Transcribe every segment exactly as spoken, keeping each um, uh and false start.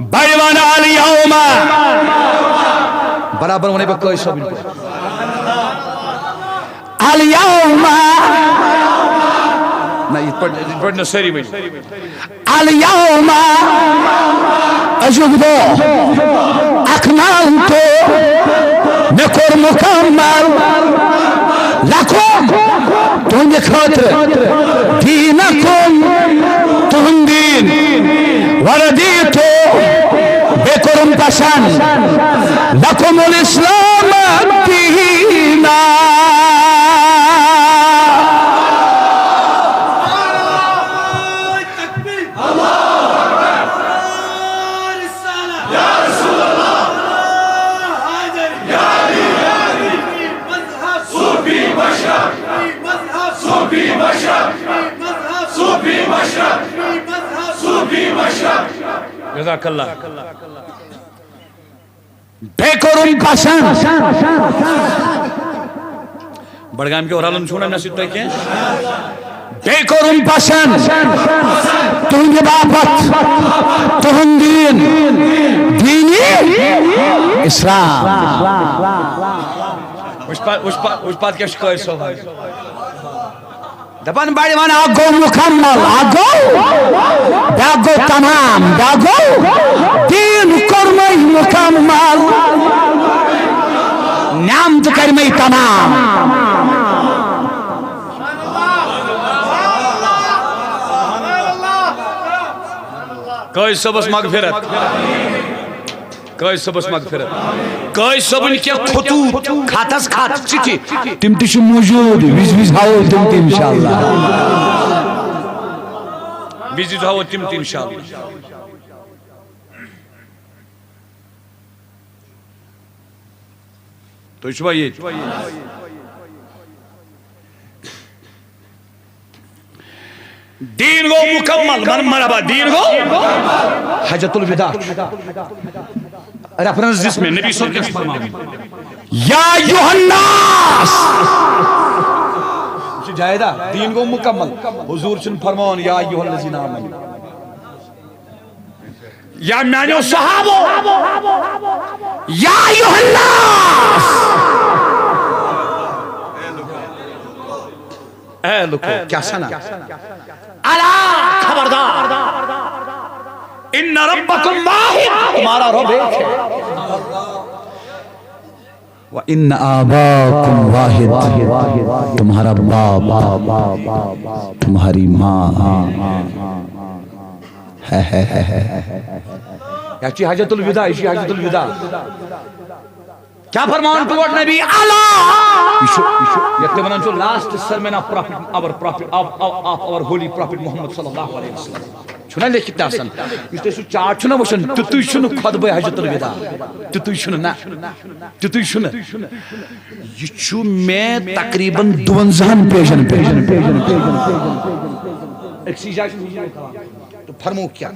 بڑِ ونہٕ الیوم۔ برابر ونے بہٕ قٲضی صٲبٕنۍ پٲٹھۍ۔ الیوم۔ نہ، یِتھ پٲٹھۍ، یِتھ پٲٹھۍ نہٕ سٲری ؤنِو۔ الیوم۔ أزیُک دۄہ۔ اکملت۔ مےٚ کوٚر مُکمل۔ لکم۔ تُہنٛدِ خٲطرٕ۔ دینکم۔ تُہُنٛد دین۔ وردیت۔ بیٚیہِ کوٚرُم پسند۔ لکم الاسلام دینا۔ جزاک اللہ۔ بیٚیہِ کوٚرُم پسند۔ بڈگام کیو رلن چھُو نہ مےٚ سۭتۍ تۄہہِ کینٛہہ۔ بیٚیہِ کوٚرُم پسند۔ تُہنٛدِ باپتھ۔ تُہُنٛد دین۔ دینِ۔ اسلام۔ وٕچھ پتہٕ، وٕچھ پتہٕ، وٕچھ پتہٕ کیٛاہ چھُ قٲضۍ صٲب۔ دپان بڑِ ونہٕ اکھ گوٚو مُکمل، اکھ گوٚو، بیٛاکھ گوٚو تمام، بیٛاکھ گوٚو دین کوٚرمَے مُکمل، نعمت کٔرمَے تمام۔ قٲضۍ صٲبس مغفرت۔ قٲضۍ صٲبس مغفرت۔ قٲضۍ صٲبٕنۍ کینٛہہ خطوٗط، خطس خط، چِٹھِ، تِم تہِ چھِ موٗجوٗد، وِزِ وِزِ ہاوو تِم تہِ انشاءاللہ۔ وِزِ وِزِ ہاوو تِم تہِ انشاءاللہ۔ تُہۍ چھِوا ییٚتہِ؟ دین گوٚو مُکمل، من مرحبا، دین گوٚو۔ حجۃ الوداع۔ ریفرنس دِژ مےٚ، نبی صٲب کیٛاہ چھُ فرماوان؟ یا ایھا الناس۔ یہِ چھُ جایدہ، دین گوٚو مُکمل۔ حضور چھُنہٕ فرماوان یا ایھا الذین آمنوا۔ یا میانیو صحابو، یا ایھا الناس۔ اے لوکو، کیٛاہ سنا؟ الا، خبردار۔ ان ربکم واحد، تمہارا رب ایک ہے۔ وَإِنَّ آبَاءَكُمْ وَاحِدٌ، تمہارا باپ، تمہاری ماں۔ ہے، ہے، ہے، ہے۔ یا چی حجۃ الوداع، یہِ چھُ حجۃ الوداع۔ کیا فرماوان ٹوٹھ نبی؟ الا! یہِ چھُ، یہِ چھُ، یتھ تہِ ونان چھُ last sermon of prophet، our prophet، of، of، of our holy prophet Mohammad صلی اللہ علیہ وسلم۔ چھُنہ لیکھِتھ تہِ آسان۔ یُس تُہۍ سُہ chart چھُنہ وٕچھان، تیُتُے چھُنہٕ خطبہ حجۃ الوداع۔ تیُتُے چھُنہٕ، نہ۔ تیُتُے چھُنہٕ۔ یہِ چھُ مےٚ تقریباً دُوَنزاہَن پیجن پٮ۪ٹھ۔ أکسٕے جایہِ چھُ حضوٗرن کلام۔ تہٕ فرموو کیٛاہ؟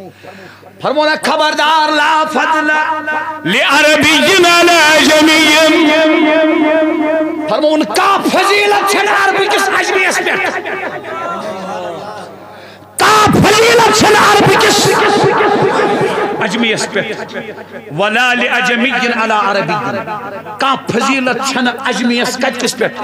فرموو نہ، خبردار، لا فضل لعربی علی عجمی۔ فرموو نہٕ، کانٛہہ فضیلت چھَنہٕ عربہٕ کِس عجمیَس پٮ۪ٹھ۔ کانٛہہ فضیلت چھَنہٕ عربہٕ کِس عجمیَس پٮ۪ٹھ۔ ولا لعجمی علی عربی۔ کانٛہہ فضیلت چھَنہٕ عجمیَس کَتہِ کِس پٮ۪ٹھ؟